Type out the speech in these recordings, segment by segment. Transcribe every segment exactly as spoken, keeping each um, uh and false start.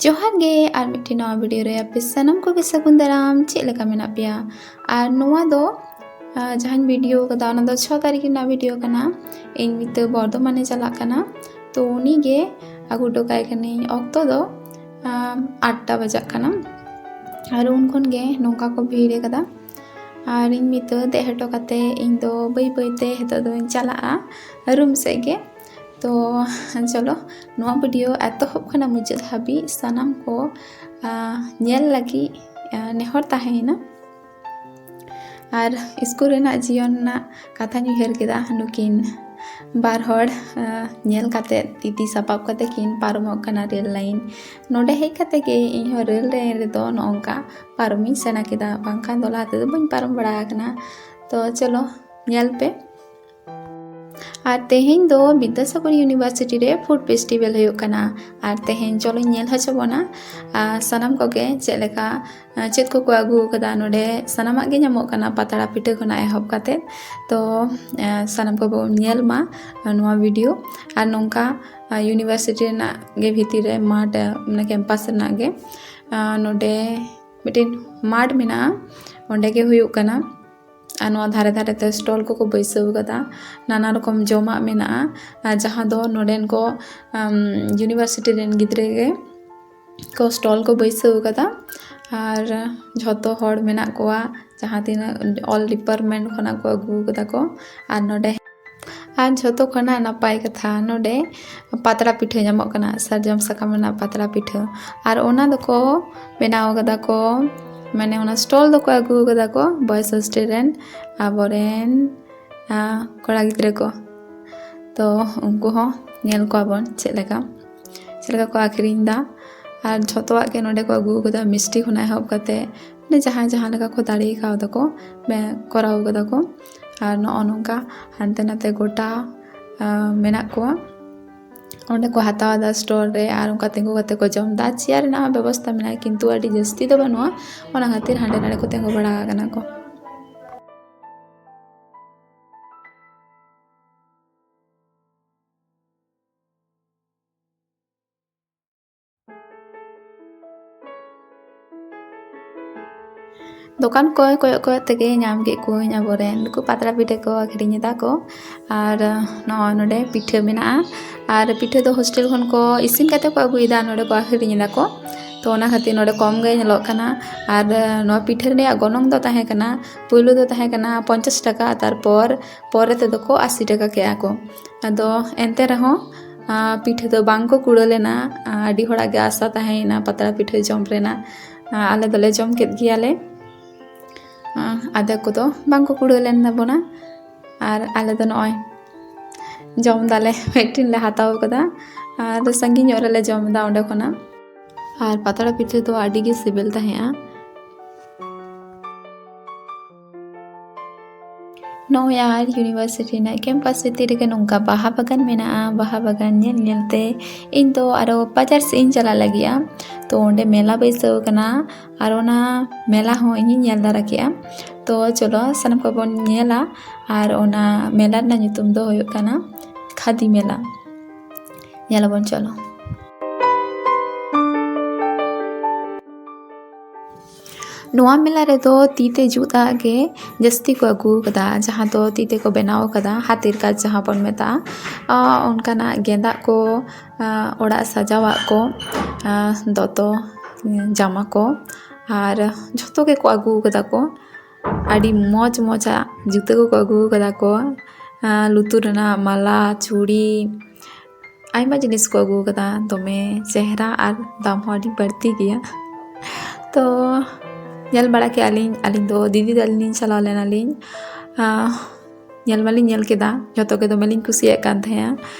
ᱡᱚᱦᱟᱨ ᱜᱮ, ᱟᱨ ᱢᱤᱫᱴᱮᱱ ᱱᱟᱣᱟ ᱵᱷᱤᱰᱤᱭᱳ ᱨᱮ ᱟᱯᱮ ᱥᱟᱱᱟᱢ ᱠᱚᱜᱮ ᱥᱟᱹᱜᱩᱱ ᱫᱟᱨᱟᱢ᱾ ᱪᱮᱫ ᱞᱮᱠᱟ ᱢᱮᱱᱟᱜ ᱯᱮᱭᱟ? ᱟᱨ ᱱᱚᱣᱟ ᱫᱚ, ᱟᱨ, ᱡᱟᱦᱟᱸᱧ ᱵᱷᱤᱰᱤᱭᱳ ᱠᱟᱫᱟ, ᱚᱱᱟ ᱫᱚ ᱪᱷᱚ ᱛᱟᱹᱨᱤᱠᱷ ᱨᱮᱱᱟᱜ ᱵᱷᱤᱰᱤᱭᱳ ᱠᱟᱱᱟ᱾ ᱤᱧ ᱢᱤᱫᱴᱟᱹ ᱵᱚᱨᱫᱷᱚᱢᱟᱱᱮ ᱪᱟᱞᱟᱜ ᱠᱟᱱᱟ, ᱛᱚ ᱩᱱᱤ ᱜᱮ ᱟᱹᱜᱩ ᱦᱚᱴᱚ ᱠᱟᱭ ᱠᱟᱹᱱᱟᱹᱧ᱾ ᱚᱠᱛᱚ ᱫᱚ, ᱟᱢ, ᱟᱴ ᱴᱟ ᱵᱟᱡᱟᱜ ᱠᱟᱱᱟ᱾ ᱟᱨ ᱩᱱ ᱠᱷᱚᱱ ᱜᱮ ᱱᱚᱝᱠᱟ ᱠᱚ ᱵᱷᱤᱲ ᱟᱠᱟᱫᱟ᱾ ᱟᱨ ᱤᱧ ᱢᱤᱫᱴᱟᱹ ᱫᱮᱡ ᱦᱚᱴᱚ ᱠᱟᱛᱮ ᱤᱧ ᱫᱚ ᱵᱟᱹᱭ ᱵᱟᱹᱭ ᱛᱮ ᱱᱤᱛᱚᱜ ᱫᱚᱧ ᱪᱟᱞᱟᱜᱼᱟ ᱨᱩᱢ ᱥᱮᱫ ᱜᱮ᱾ ᱛᱚ ᱪᱚᱞᱚ, ᱱᱚᱣᱟ ᱵᱷᱤᱰᱤᱭᱳ ᱮᱛᱚᱦᱚᱵ ᱠᱷᱚᱱᱟᱜ ᱢᱩᱪᱟᱹᱫ ᱦᱟᱹᱵᱤᱡ ᱥᱟᱱᱟᱢ ᱠᱚ, ᱟᱸ, ᱧᱮᱞ ᱞᱟᱹᱜᱤᱫ, ᱟᱸ, ᱱᱮᱦᱚᱨ ᱛᱟᱦᱮᱸᱭᱮᱱᱟ᱾ ᱟᱨ ᱥᱠᱩᱞ ᱨᱮᱱᱟᱜ ᱡᱤᱭᱚᱱ ᱨᱮᱱᱟᱜ ᱠᱟᱛᱷᱟᱧ ᱩᱭᱦᱟᱹᱨ ᱠᱮᱫᱟ, ᱱᱩᱠᱤᱱ ᱵᱟᱨ ᱦᱚᱲ, ᱟᱸ, ᱧᱮᱞ ᱠᱟᱛᱮ, ᱛᱤ ᱛᱤ ᱥᱟᱯᱟᱵ ᱠᱟᱛᱮ ᱠᱤᱱ ᱯᱟᱨᱚᱢᱚᱜ ᱠᱟᱱᱟ ᱨᱮᱞ ᱞᱟᱭᱤᱱ᱾ ᱱᱚᱰᱮ ᱦᱮᱡ ᱠᱟᱛᱮ ᱜᱮ ᱤᱧᱦᱚᱸ ᱨᱮᱞ ᱞᱟᱭᱤᱱ ᱨᱮᱫᱚ ᱱᱚᱜᱼᱚ ᱱᱚᱝᱠᱟ ᱯᱟᱨᱚᱢᱤᱧ ᱥᱮᱬᱟ ᱠᱮᱫᱟ, ᱵᱟᱝᱠᱷᱟᱱ ᱫᱚ ᱞᱟᱦᱟ ᱛᱮᱫᱚ ᱵᱟᱹᱧ ᱯᱟᱨᱚᱢ ᱵᱟᱲᱟ ᱟᱠᱟᱱᱟ᱾ ᱛᱚ ᱪᱚᱞᱚ, ᱧᱮᱞ ᱯᱮ᱾ ᱟᱨ ᱛᱮᱦᱮᱧ ᱫᱚ ᱵᱤᱫᱽᱫᱟᱥᱟᱜᱚᱨ ᱤᱭᱩᱱᱤᱵᱷᱟᱨᱥᱤᱴᱤ ᱨᱮ ᱯᱷᱩᱰ ᱯᱷᱮᱥᱴᱤᱵᱷᱮᱞ ᱦᱩᱭᱩᱜ ᱠᱟᱱᱟ᱾ ᱟᱨ ᱛᱮᱦᱮᱧ ᱪᱚᱞᱚᱧ ᱧᱮᱞ ᱦᱚᱪᱚ ᱵᱚᱱᱟ, ᱟᱨ ᱥᱟᱱᱟᱢ ᱠᱚᱜᱮ ᱪᱮᱫ ᱞᱮᱠᱟ, ᱟᱨ ᱪᱮᱫ ᱠᱚᱠᱚ ᱟᱹᱜᱩ ᱟᱠᱟᱫᱟ᱾ ᱱᱚᱰᱮ ᱥᱟᱱᱟᱢᱟᱜ ᱜᱮ ᱧᱟᱢᱚᱜ ᱠᱟᱱᱟ, ᱯᱟᱛᱲᱟ ᱯᱤᱴᱷᱟᱹ ᱠᱷᱚᱱᱟᱜ ᱮᱦᱚᱵ ᱠᱟᱛᱮ᱾ ᱛᱚ, ᱟᱨ ᱥᱟᱱᱟᱢ ᱠᱚᱵᱚᱱ ᱧᱮᱞ ᱢᱟ ᱱᱚᱣᱟ ᱵᱷᱤᱰᱤᱭᱳ᱾ ᱟᱨ ᱱᱚᱝᱠᱟ, ᱟᱨ ᱤᱭᱩᱱᱤᱵᱷᱟᱨᱥᱤᱴᱤ ᱨᱮᱱᱟᱜ ᱜᱮ ᱵᱷᱤᱛᱤᱨ ᱨᱮ ᱢᱟᱴᱷ, ᱢᱟᱱᱮ ᱠᱮᱢᱯᱟᱥ ᱨᱮᱱᱟᱜ ᱜᱮ, ᱟᱨ ᱱᱚᱰᱮ ᱢᱤᱫᱴᱮᱱ ᱢᱟᱴᱷ ᱢᱮᱱᱟᱜᱼᱟ, ᱚᱸᱰᱮ ᱜᱮ ᱦᱩᱭᱩᱜ ᱠᱟᱱᱟ᱾ ᱟᱨ ᱱᱚᱣᱟ ᱫᱷᱟᱨᱮ ᱫᱷᱟᱨᱮ ᱛᱮ ᱥᱴᱚᱞ ᱠᱚᱠᱚ ᱵᱟᱹᱭᱥᱟᱹᱣ ᱠᱟᱫᱟ, ᱱᱟᱱᱟ ᱨᱚᱠᱚᱢ ᱡᱚᱢᱟᱜ ᱢᱮᱱᱟᱜᱼᱟ, ᱟᱨ ᱡᱟᱦᱟᱸ ᱫᱚ ᱱᱚᱰᱮᱱ ᱠᱚ, ᱟᱢ, ᱤᱭᱩᱱᱤᱵᱷᱟᱨᱥᱤᱴᱤ ᱨᱮᱱ ᱜᱤᱫᱽᱨᱟᱹ ᱜᱮ ᱠᱚ ᱥᱴᱚᱞ ᱠᱚ ᱵᱟᱹᱭᱥᱟᱹᱣ ᱠᱟᱫᱟ᱾ ᱟᱨ ᱡᱷᱚᱛᱚ ᱦᱚᱲ ᱢᱮᱱᱟᱜ ᱠᱚᱣᱟ, ᱡᱟᱦᱟᱸ ᱛᱤᱱᱟᱹᱜ ᱚᱞ ᱰᱤᱯᱟᱨᱴᱢᱮᱱᱴ ᱠᱷᱚᱱᱟᱜ ᱠᱚ ᱟᱹᱜᱩ ᱠᱟᱫᱟ ᱠᱚ᱾ ᱟᱨ ᱱᱚᱰᱮ, ᱟᱨ ᱡᱷᱚᱛᱚ ᱠᱷᱚᱱᱟᱜ ᱱᱟᱯᱟᱭ ᱠᱟᱛᱷᱟ, ᱱᱚᱰᱮ ᱯᱟᱛᱲᱟ ᱯᱤᱴᱷᱟᱹ ᱧᱟᱢᱚᱜ ᱠᱟᱱᱟ, ᱥᱟᱨᱡᱚᱢ ᱥᱟᱠᱟᱢ ᱨᱮᱱᱟᱜ ᱯᱟᱛᱲᱟ ᱯᱤᱴᱷᱟᱹ᱾ ᱟᱨ ᱚᱱᱟ ᱫᱚᱠᱚ ᱵᱮᱱᱟᱣ ᱠᱟᱫᱟ ᱠᱚ, ᱢᱟᱱᱮ ᱚᱱᱟ ᱥᱴᱚᱞ ᱫᱚᱠᱚ ᱟᱹᱜᱩ ᱠᱟᱫᱟ ᱠᱚ ᱵᱚᱭᱮᱡᱽ ᱦᱳᱥᱴᱮᱞ ᱨᱮᱱ ᱟᱵᱚᱨᱮᱱ, ᱟᱸ, ᱠᱚᱲᱟ ᱜᱤᱫᱽᱨᱟᱹ ᱠᱚ᱾ ᱛᱚ ᱩᱱᱠᱩ ᱦᱚᱸ ᱧᱮᱞ ᱠᱚᱣᱟ ᱵᱚᱱ ᱪᱮᱫ ᱞᱮᱠᱟ, ᱪᱮᱫ ᱞᱮᱠᱟ ᱠᱚ ᱟᱹᱠᱷᱨᱤᱧ ᱮᱫᱟ᱾ ᱟᱨ ᱡᱷᱚᱛᱚᱣᱟᱜ ᱜᱮ ᱱᱚᱰᱮ ᱠᱚ ᱟᱹᱜᱩ ᱠᱟᱫᱟ, ᱢᱤᱥᱴᱤ ᱠᱷᱚᱱᱟᱜ ᱮᱦᱚᱵ ᱠᱟᱛᱮ, ᱢᱟᱱᱮ ᱡᱟᱦᱟᱸᱭ ᱡᱟᱦᱟᱸ ᱞᱮᱠᱟ ᱠᱚ ᱫᱟᱲᱮ ᱠᱟᱣᱫᱟ ᱠᱚ, ᱢᱮ-, ᱠᱚᱨᱟᱣ ᱠᱟᱫᱟ ᱠᱚ᱾ ᱟᱨ ᱱᱚᱜᱼᱚ ᱱᱚᱝᱠᱟ ᱦᱟᱱᱛᱮ ᱱᱟᱛᱮ ᱜᱚᱴᱟ, ᱟᱸ, ᱢᱮᱱᱟᱜ ᱠᱚᱣᱟ᱾ ᱚᱸᱰᱮ ᱠᱚ ᱦᱟᱛᱟᱣ ᱮᱫᱟ ᱥᱴᱚᱞ ᱨᱮ, ᱟᱨ ᱚᱱᱠᱟ ᱛᱤᱸᱜᱩ ᱠᱟᱛᱮ ᱠᱚ ᱡᱚᱢ ᱮᱫᱟ᱾ ᱪᱮᱭᱟᱨ ᱨᱮᱱᱟᱜ ᱦᱚᱸ ᱵᱮᱵᱚᱥᱛᱟ ᱢᱮᱱᱟᱜᱼᱟ, ᱠᱤᱱᱛᱩ ᱟᱹᱰᱤ ᱡᱟᱹᱥᱛᱤ ᱫᱚ ᱵᱟᱹᱱᱩᱜᱼᱟ, ᱚᱱᱟ ᱠᱷᱟᱹᱛᱤᱨ ᱦᱟᱸᱰᱮ ᱱᱟᱰᱮ ᱠᱚ ᱛᱤᱸᱜᱩ ᱵᱟᱲᱟ ᱟᱠᱟᱱᱟ ᱠᱚ᱾ ᱫᱚᱠᱟᱱ ᱠᱚ ᱠᱚᱭᱚᱜ ᱠᱚᱭᱚᱜ ᱛᱮᱜᱮ ᱧᱟᱢ ᱠᱮᱫ ᱠᱚᱣᱟᱹᱧ ᱟᱵᱚᱨᱮᱱ ᱱᱩᱠᱩ ᱯᱟᱛᱲᱟ ᱯᱤᱴᱷᱟᱹ ᱠᱚ ᱟᱹᱠᱷᱨᱤᱧ ᱮᱫᱟ ᱠᱚ᱾ ᱟᱨ ᱱᱚᱜᱼᱚᱭ ᱱᱚᱰᱮ ᱯᱤᱴᱷᱟᱹ ᱢᱮᱱᱟᱜᱼᱟ᱾ ᱟᱨ ᱯᱤᱴᱷᱟᱹ ᱫᱚ ᱦᱳᱥᱴᱮᱞ ᱠᱷᱚᱱ ᱠᱚ ᱤᱥᱤᱱ ᱠᱟᱛᱮ ᱠᱚ ᱟᱹᱜᱩᱭᱮᱫᱟ, ᱱᱚᱰᱮ ᱠᱚ ᱟᱹᱠᱷᱨᱤᱧ ᱮᱫᱟ ᱠᱚ᱾ ᱛᱚ ᱚᱱᱟ ᱠᱷᱟᱹᱛᱤᱨ ᱱᱚᱰᱮ ᱠᱚᱢ ᱜᱮ ᱧᱮᱞᱚᱜ ᱠᱟᱱᱟ᱾ ᱟᱨ ᱱᱚᱣᱟ ᱯᱤᱴᱷᱟᱹ ᱨᱮᱭᱟᱜ ᱜᱚᱱᱚᱝ ᱫᱚ ᱛᱟᱦᱮᱸ ᱠᱟᱱᱟ, ᱯᱩᱭᱞᱩ ᱫᱚ ᱛᱟᱦᱮᱸ ᱠᱟᱱᱟ ᱯᱚᱧᱪᱟᱥ ᱴᱟᱠᱟ, ᱛᱟᱨᱯᱚᱨ ᱯᱚᱨᱮ ᱛᱮᱫᱚ ᱠᱚ ᱟᱥᱤ ᱴᱟᱠᱟ ᱠᱮᱜᱼᱟ ᱠᱚ᱾ ᱟᱫᱚ ᱮᱱᱛᱮ ᱨᱮᱦᱚᱸ, ᱟᱸ, ᱯᱤᱴᱷᱟᱹ ᱫᱚ ᱵᱟᱝ ᱠᱚ ᱠᱩᱲᱟᱹ ᱞᱮᱱᱟ᱾ ᱟᱸ, ᱟᱹᱰᱤ ᱦᱚᱲᱟᱜ ᱜᱮ ᱟᱥᱟ ᱛᱟᱦᱮᱸᱭᱮᱱᱟ ᱯᱟᱛᱲᱟ ᱯᱤᱴᱷᱟᱹ ᱡᱚᱢ ᱨᱮᱱᱟᱜ᱾ ᱟᱸ, ᱟᱞᱮ ᱫᱚᱞᱮ ᱡᱚᱢ ᱠᱮᱫ ᱜᱮᱭᱟᱞᱮ᱾ ᱟᱸ, ᱟᱫᱷᱮᱠ ᱠᱚᱫᱚ ᱵᱟᱝ ᱠᱚ ᱠᱩᱲᱟᱹ ᱞᱮᱱ ᱛᱟᱵᱚᱱᱟ᱾ ᱟᱨ ᱟᱞᱮ ᱫᱚ ᱱᱚᱜᱼᱚᱭ ᱡᱚᱢ ᱫᱟᱞᱮ, ᱢᱤᱫᱴᱤᱱ ᱞᱮ ᱦᱟᱛᱟᱣ ᱠᱟᱫᱟ᱾ ᱟᱨ ᱥᱟᱺᱜᱤᱧ ᱧᱚᱜ ᱨᱮᱞᱮ ᱡᱚᱢ ᱮᱫᱟ ᱚᱸᱰᱮ ᱠᱷᱚᱱᱟᱜ᱾ ᱟᱨ ᱯᱟᱛᱲᱟ ᱯᱤᱴᱷᱟᱹ ᱫᱚ ᱟᱹᱰᱤ ᱜᱮ ᱥᱤᱵᱤᱞ ᱛᱟᱦᱮᱸᱜᱼᱟ᱾ ᱱᱚᱜᱼᱚᱭ ᱟᱨ ᱤᱭᱩᱱᱤᱵᱷᱟᱨᱥᱤᱴᱤ ᱨᱮᱱᱟᱜ ᱠᱮᱢᱯᱟᱥ ᱵᱷᱤᱛᱤᱨ ᱨᱮᱜᱮ ᱱᱚᱝᱠᱟ ᱵᱟᱦᱟ ᱵᱟᱜᱟᱱ ᱢᱮᱱᱟᱜᱼᱟ᱾ ᱵᱟᱦᱟ ᱵᱟᱜᱟᱱ ᱧᱮᱞ ᱧᱮᱞ ᱛᱮ ᱤᱧ ᱫᱚ ᱟᱨᱚ ᱵᱟᱡᱟᱨ ᱥᱮᱫ ᱤᱧ ᱪᱟᱞᱟᱜ ᱞᱟᱹᱜᱤᱫᱼᱟ᱾ ᱛᱚ ᱚᱸᱰᱮ ᱢᱮᱞᱟ ᱵᱟᱹᱭᱥᱟᱹᱣ ᱠᱟᱱᱟ, ᱟᱨ ᱚᱱᱟ ᱢᱮᱞᱟ ᱦᱚᱸ ᱤᱧᱤᱧ ᱧᱮᱞ ᱫᱟᱨᱟ ᱠᱮᱜᱼᱟ᱾ ᱛᱚ ᱪᱚᱞᱚ ᱥᱟᱱᱟᱢ ᱠᱚᱵᱚᱱ ᱧᱮᱞᱟ᱾ ᱟᱨ ᱚᱱᱟ ᱢᱮᱞᱟ ᱨᱮᱱᱟᱜ ᱧᱩᱛᱩᱢ ᱫᱚ ᱦᱩᱭᱩᱜ ᱠᱟᱱᱟ ᱠᱷᱟᱫᱤ ᱢᱮᱞᱟ᱾ ᱧᱮᱞᱟᱵᱚᱱ ᱪᱚᱞᱚ᱾ ᱱᱚᱣᱟ ᱢᱮᱞᱟ ᱨᱮᱫᱚ ᱛᱤ ᱛᱮ ᱡᱩᱛᱟᱜ ᱜᱮ ᱡᱟᱹᱥᱛᱤ ᱠᱚ ᱟᱹᱜᱩ ᱟᱠᱟᱫᱟ, ᱡᱟᱦᱟᱸ ᱫᱚ ᱛᱤ ᱛᱮᱠᱚ ᱵᱮᱱᱟᱣ ᱟᱠᱟᱫᱟ, ᱦᱟᱛᱮᱨ ᱠᱟᱡᱽ ᱡᱟᱦᱟᱸ ᱵᱚᱱ ᱢᱮᱛᱟᱜᱼᱟ᱾ ᱟᱸ, ᱚᱱᱠᱟᱱᱟᱜ ᱜᱮᱸᱫᱟᱜ ᱠᱚ, ᱟᱸ, ᱚᱲᱟᱜ ᱥᱟᱡᱟᱣᱟᱜ ᱠᱚ, ᱟᱸ, ᱫᱚᱛᱚ, ᱡᱟᱢᱟ ᱠᱚ, ᱟᱨ ᱡᱷᱚᱛᱚ ᱜᱮᱠᱚ ᱟᱹᱜᱩ ᱟᱠᱟᱫᱟ ᱠᱚ᱾ ᱟᱹᱰᱤ ᱢᱚᱡᱽ ᱢᱚᱡᱟᱜ ᱡᱩᱛᱟᱹ ᱠᱚᱠᱚ ᱟᱹᱜᱩ ᱟᱠᱟᱫᱟ ᱠᱚ᱾ ᱟᱸ, ᱞᱩᱛᱩᱨ ᱨᱮᱱᱟᱜ ᱢᱟᱞᱟ, ᱪᱩᱲᱤ, ᱟᱭᱢᱟ ᱡᱤᱱᱤᱥ ᱠᱚ ᱟᱹᱜᱩ ᱟᱠᱟᱫᱟ᱾ ᱫᱚᱢᱮ ᱪᱮᱦᱨᱟ ᱟᱨ ᱫᱟᱢ ᱦᱚᱸ ᱟᱹᱰᱤ ᱵᱟᱹᱲᱛᱤ ᱜᱮᱭᱟ᱾ ᱛᱚ ᱧᱮᱞ ᱵᱟᱲᱟ ᱠᱮᱜᱼᱟ ᱞᱤᱧ, ᱟᱹᱞᱤᱧ ᱫᱚ ᱫᱤᱫᱤ ᱛᱟᱹᱞᱤᱧ ᱞᱤᱧ ᱪᱟᱞᱟᱣ ᱞᱮᱱᱟᱞᱤᱧ᱾ ᱟᱸ, ᱧᱮᱞ ᱢᱟᱞᱤᱧ ᱧᱮᱞ ᱠᱮᱫᱟ, ᱡᱷᱚᱛᱚ ᱜᱮ ᱫᱚᱢᱮ ᱞᱤᱧ ᱠᱩᱥᱤᱭᱟᱜ ᱠᱟᱱ ᱛᱟᱦᱮᱸᱜᱼᱟ᱾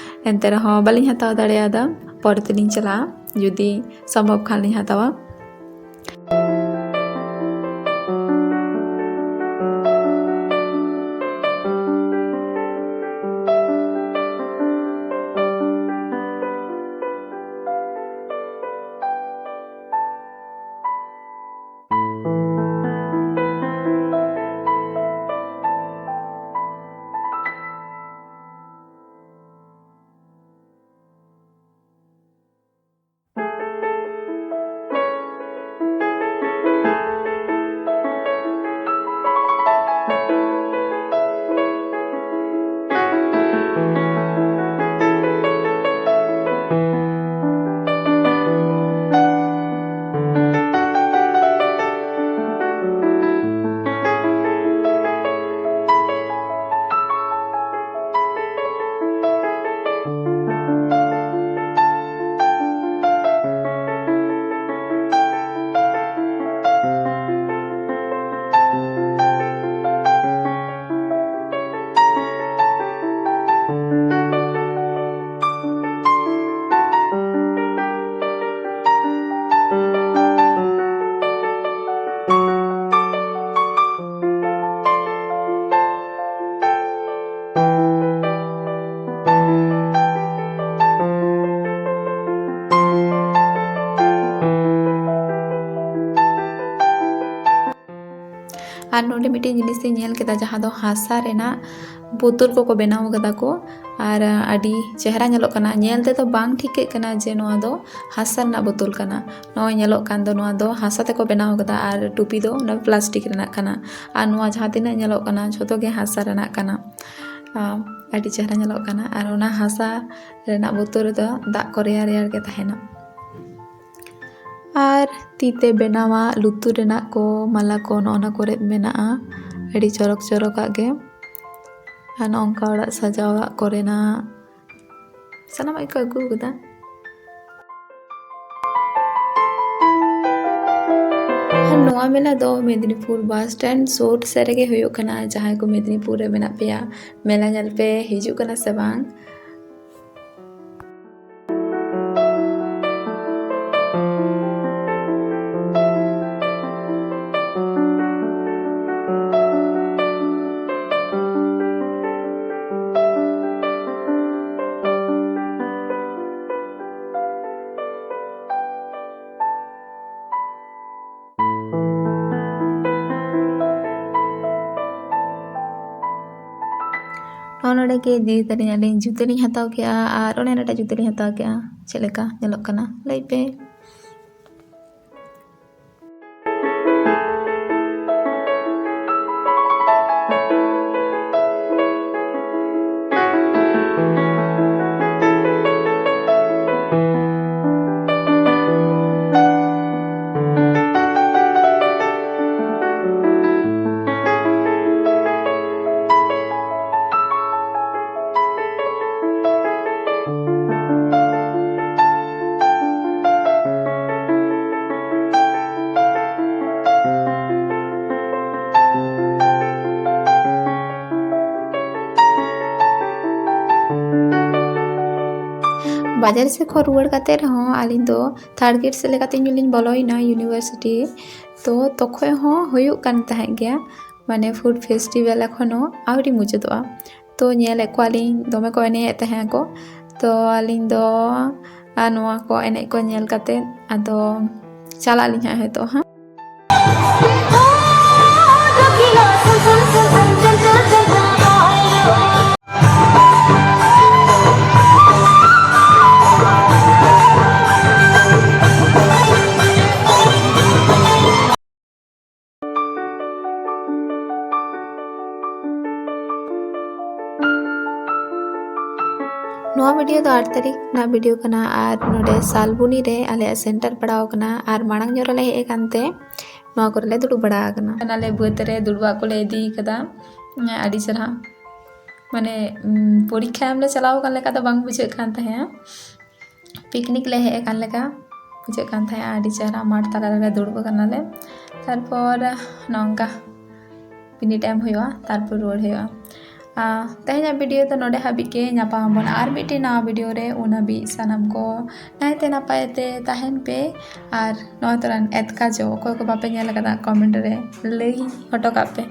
ᱮᱱᱛᱮ ᱨᱮᱦᱚᱸ ᱵᱟᱹᱞᱤᱧ ᱦᱟᱛᱟᱣ ᱫᱟᱲᱮᱭᱟᱫᱟ᱾ ᱯᱚᱨᱮ ᱛᱮᱞᱤᱧ ᱪᱟᱞᱟᱜᱼᱟ, ᱡᱩᱫᱤ ᱥᱚᱢᱵᱷᱚᱵ ᱠᱷᱟᱱ ᱞᱤᱧ ᱦᱟᱛᱟᱣᱟ᱾ ᱟᱨ ᱱᱚᱰᱮ ᱢᱤᱫᱴᱮᱱ ᱡᱤᱱᱤᱥ ᱤᱧ ᱧᱮᱞ ᱠᱮᱫᱟ, ᱡᱟᱦᱟᱸ ᱫᱚ ᱦᱟᱥᱟ ᱨᱮᱱᱟᱜ ᱵᱳᱛᱚᱞ ᱠᱚᱠᱚ ᱵᱮᱱᱟᱣ ᱠᱟᱫᱟ ᱠᱚ᱾ ᱟᱨ ᱟᱹᱰᱤ ᱪᱮᱦᱨᱟ ᱧᱮᱞᱚᱜ ᱠᱟᱱᱟ, ᱧᱮᱞ ᱛᱮᱫᱚ ᱵᱟᱝ ᱴᱷᱤᱠᱟᱹᱜ ᱠᱟᱱᱟ ᱡᱮ ᱱᱚᱣᱟ ᱫᱚ ᱦᱟᱥᱟ ᱨᱮᱱᱟᱜ ᱵᱳᱛᱚᱞ ᱠᱟᱱᱟ᱾ ᱱᱚᱜᱼᱚᱭ ᱧᱮᱞᱚᱜ ᱠᱟᱱ ᱫᱚ, ᱱᱚᱣᱟ ᱫᱚ ᱦᱟᱥᱟ ᱛᱮᱠᱚ ᱵᱮᱱᱟᱣ ᱠᱟᱫᱟ ᱟᱨ ᱴᱩᱯᱤ ᱫᱚ ᱚᱱᱟ ᱯᱞᱟᱥᱴᱤᱠ ᱨᱮᱱᱟᱜ ᱠᱟᱱᱟ᱾ ᱟᱨ ᱱᱚᱣᱟ ᱡᱟᱦᱟᱸ ᱛᱤᱱᱟᱹᱜ ᱧᱮᱞᱚᱜ ᱠᱟᱱᱟ, ᱡᱷᱚᱛᱚ ᱜᱮ ᱦᱟᱥᱟ ᱨᱮᱱᱟᱜ ᱠᱟᱱᱟ᱾ ᱟᱨ ᱟᱹᱰᱤ ᱪᱮᱦᱨᱟ ᱧᱮᱞᱚᱜ ᱠᱟᱱᱟ᱾ ᱟᱨ ᱚᱱᱟ ᱦᱟᱥᱟ ᱨᱮᱱᱟᱜ ᱵᱳᱛᱚᱞ ᱨᱮᱫᱚ ᱫᱟᱜ ᱠᱚ ᱨᱮᱭᱟᱲ ᱨᱮᱭᱟᱲ ᱜᱮ ᱛᱟᱦᱮᱱᱟ᱾ ᱟᱨ ᱛᱤ ᱛᱮ ᱵᱮᱱᱟᱣᱟᱜ ᱞᱩᱛᱩᱨ ᱨᱮᱱᱟᱜ ᱠᱚ, ᱢᱟᱞᱟ ᱠᱚ, ᱱᱚᱜᱼᱚ ᱱᱟ ᱠᱚᱨᱮᱫ ᱢᱮᱱᱟᱜᱼᱟ, ᱟᱹᱰᱤ ᱪᱚᱨᱚᱠ ᱪᱚᱨᱚᱠᱟᱜ ᱜᱮ᱾ ᱟᱨ ᱱᱚᱜᱼᱚ ᱱᱚᱝᱠᱟ ᱚᱲᱟᱜ ᱥᱟᱡᱟᱣᱟᱜ ᱠᱚᱨᱮᱱᱟᱜ ᱥᱟᱱᱟᱢᱟᱜ ᱜᱮᱠᱚ ᱟᱹᱜᱩ ᱟᱠᱟᱫᱟ᱾ ᱟᱨ ᱱᱚᱣᱟ ᱢᱮᱞᱟ ᱫᱚ ᱢᱮᱫᱽᱱᱤᱯᱩᱨ ᱵᱟᱥ ᱥᱴᱮᱱᱰ ᱥᱩᱨ ᱥᱮᱫ ᱨᱮᱜᱮ ᱦᱩᱭᱩᱜ ᱠᱟᱱᱟ᱾ ᱡᱟᱦᱟᱸᱭ ᱠᱚ ᱢᱮᱫᱽᱱᱤᱯᱩᱨ ᱨᱮ ᱢᱮᱱᱟᱜ ᱯᱮᱭᱟ, ᱢᱮᱞᱟ ᱧᱮᱞ ᱯᱮ ᱦᱤᱡᱩᱜ ᱠᱟᱱᱟ ᱥᱮ ᱵᱟᱝ? ᱱᱚᱜᱼᱚ ᱱᱚᱰᱮ ᱜᱮ ᱫᱤᱫᱤ ᱛᱟᱹᱞᱤᱧ ᱟᱹᱞᱤᱧ ᱡᱩᱛᱟᱹ ᱞᱤᱧ ᱦᱟᱛᱟᱣ ᱠᱮᱜᱼᱟ ᱟᱨ ᱚᱱᱮ ᱚᱱᱟᱴᱟᱜ ᱡᱩᱛᱟᱹ ᱞᱤᱧ ᱦᱟᱛᱟᱣ ᱠᱮᱜᱼᱟ᱾ ᱪᱮᱫ ᱞᱮᱠᱟ ᱧᱮᱞᱚᱜ ᱠᱟᱱᱟ ᱞᱟᱹᱭ ᱯᱮ᱾ ᱵᱟᱡᱟᱨ ᱥᱮᱫ ᱠᱷᱚᱱ ᱨᱩᱣᱟᱹᱲ ᱠᱟᱛᱮ ᱨᱮᱦᱚᱸ ᱟᱹᱞᱤᱧ ᱫᱚ ᱛᱷᱟᱨᱰ ᱜᱮᱴ ᱥᱮᱫ ᱞᱮᱠᱟᱛᱮ ᱤᱧ ᱞᱤᱧ ᱵᱚᱞᱚᱭᱮᱱᱟ ᱤᱭᱩᱱᱤᱵᱷᱟᱨᱥᱤᱴᱤ᱾ ᱛᱚ ᱛᱚᱠᱷᱚᱱ ᱦᱚᱸ ᱦᱩᱭᱩᱜ ᱠᱟᱱ ᱛᱟᱦᱮᱸᱫ ᱜᱮᱭᱟ, ᱢᱟᱱᱮ ᱯᱷᱩᱰ ᱯᱷᱮᱥᱴᱤᱵᱷᱮᱞ ᱮᱠᱷᱚᱱᱳ ᱟᱹᱣᱨᱤ ᱢᱩᱪᱟᱹᱫᱚᱜᱼᱟ᱾ ᱛᱚ ᱧᱮᱞᱮᱫ ᱠᱚᱣᱟᱞᱤᱧ ᱫᱚᱢᱮ ᱠᱚ ᱮᱱᱮᱡ ᱮᱫ ᱛᱟᱦᱮᱸ ᱟᱠᱚ᱾ ᱛᱚ ᱟᱹᱞᱤᱧ ᱫᱚ ᱟᱨ ᱱᱚᱣᱟ ᱠᱚ ᱮᱱᱮᱡ ᱠᱚ ᱧᱮᱞ ᱠᱟᱛᱮ ᱟᱫᱚ ᱪᱟᱞᱟᱜ ᱟᱹᱞᱤᱧ ᱦᱟᱸᱜ ᱦᱚᱭᱛᱳ ᱦᱟᱸᱜ᱾ ᱵᱷᱤᱰᱤᱭᱳ ᱫᱚ ᱟᱴ ᱛᱟᱹᱨᱤᱠᱷ ᱨᱮᱱᱟᱜ ᱵᱷᱤᱰᱤᱭᱳ ᱠᱟᱱᱟ᱾ ᱟᱨ ᱱᱚᱰᱮ ᱥᱟᱞᱵᱩᱱᱤ ᱨᱮ ᱟᱞᱮᱭᱟᱜ ᱥᱮᱱᱴᱟᱨ ᱯᱟᱲᱟᱣ ᱟᱠᱟᱱᱟ᱾ ᱟᱨ ᱢᱟᱲᱟᱝ ᱧᱚᱜ ᱨᱮᱞᱮ ᱦᱮᱡ ᱟᱠᱟᱱ ᱛᱮ ᱱᱚᱣᱟ ᱠᱚᱨᱮ ᱞᱮ ᱫᱩᱲᱩᱵ ᱵᱟᱲᱟ ᱟᱠᱟᱱᱟ᱾ ᱠᱟᱱᱟᱞᱮ ᱵᱟᱹᱫᱽ ᱨᱮ ᱫᱩᱲᱩᱵᱟᱜ ᱠᱚᱞᱮ ᱤᱫᱤ ᱠᱟᱫᱟ᱾ ᱟᱹᱰᱤ ᱪᱮᱦᱨᱟ, ᱢᱟᱱᱮ ᱯᱚᱨᱤᱠᱠᱷᱟ ᱮᱢ ᱞᱮ ᱪᱟᱞᱟᱣ ᱟᱠᱟᱱ ᱞᱮᱠᱟ ᱫᱚ ᱵᱟᱝ ᱵᱩᱡᱷᱟᱹᱜ ᱠᱟᱱ ᱛᱟᱦᱮᱸᱜᱼᱟ᱾ ᱯᱤᱠᱱᱤᱠ ᱞᱮ ᱦᱮᱡ ᱟᱠᱟᱱ ᱞᱮᱠᱟ ᱵᱩᱡᱷᱟᱹᱜ ᱠᱟᱱ ᱛᱟᱦᱮᱸᱜᱼᱟ᱾ ᱟᱹᱰᱤ ᱪᱮᱦᱨᱟ ᱢᱟᱴᱷ ᱛᱟᱞᱟ ᱨᱮᱞᱮ ᱫᱩᱲᱩᱵ ᱟᱠᱟᱱᱟᱞᱮ᱾ ᱛᱟᱨᱯᱚᱨ ᱱᱚᱝᱠᱟ ᱵᱤᱱᱤᱰ ᱮᱢ ᱦᱩᱭᱩᱜᱼᱟ, ᱛᱟᱨᱯᱚᱨ ᱨᱩᱣᱟᱹᱲ ᱦᱩᱭᱩᱜᱼᱟ᱾ ᱛᱮᱦᱮᱧᱟᱜ ᱵᱷᱤᱰᱤᱭᱳ ᱫᱚ ᱱᱚᱰᱮ ᱦᱟᱹᱵᱤᱡ ᱜᱮ᱾ ᱧᱟᱯᱟᱢ ᱟᱵᱚᱱ ᱟᱨ ᱢᱤᱫᱴᱮᱱ ᱱᱟᱣᱟ ᱵᱷᱤᱰᱤᱭᱳ ᱨᱮ᱾ ᱩᱱ ᱦᱟᱹᱵᱤᱡ ᱥᱟᱱᱟᱢ ᱠᱚ ᱱᱟᱭᱛᱮ ᱱᱟᱯᱟᱭ ᱛᱮ ᱛᱟᱦᱮᱱ ᱯᱮ᱾ ᱟᱨ ᱱᱚᱣᱟ ᱛᱚᱨᱟᱱ ᱮᱛᱠᱟ ᱡᱚ ᱚᱠᱚᱭ ᱠᱚ ᱵᱟᱯᱮ ᱧᱮᱞ ᱟᱠᱟᱫᱟ, ᱠᱚᱢᱮᱱᱴ ᱨᱮ ᱞᱟᱹᱭ ᱦᱚᱴᱚ ᱠᱟᱜ ᱯᱮ᱾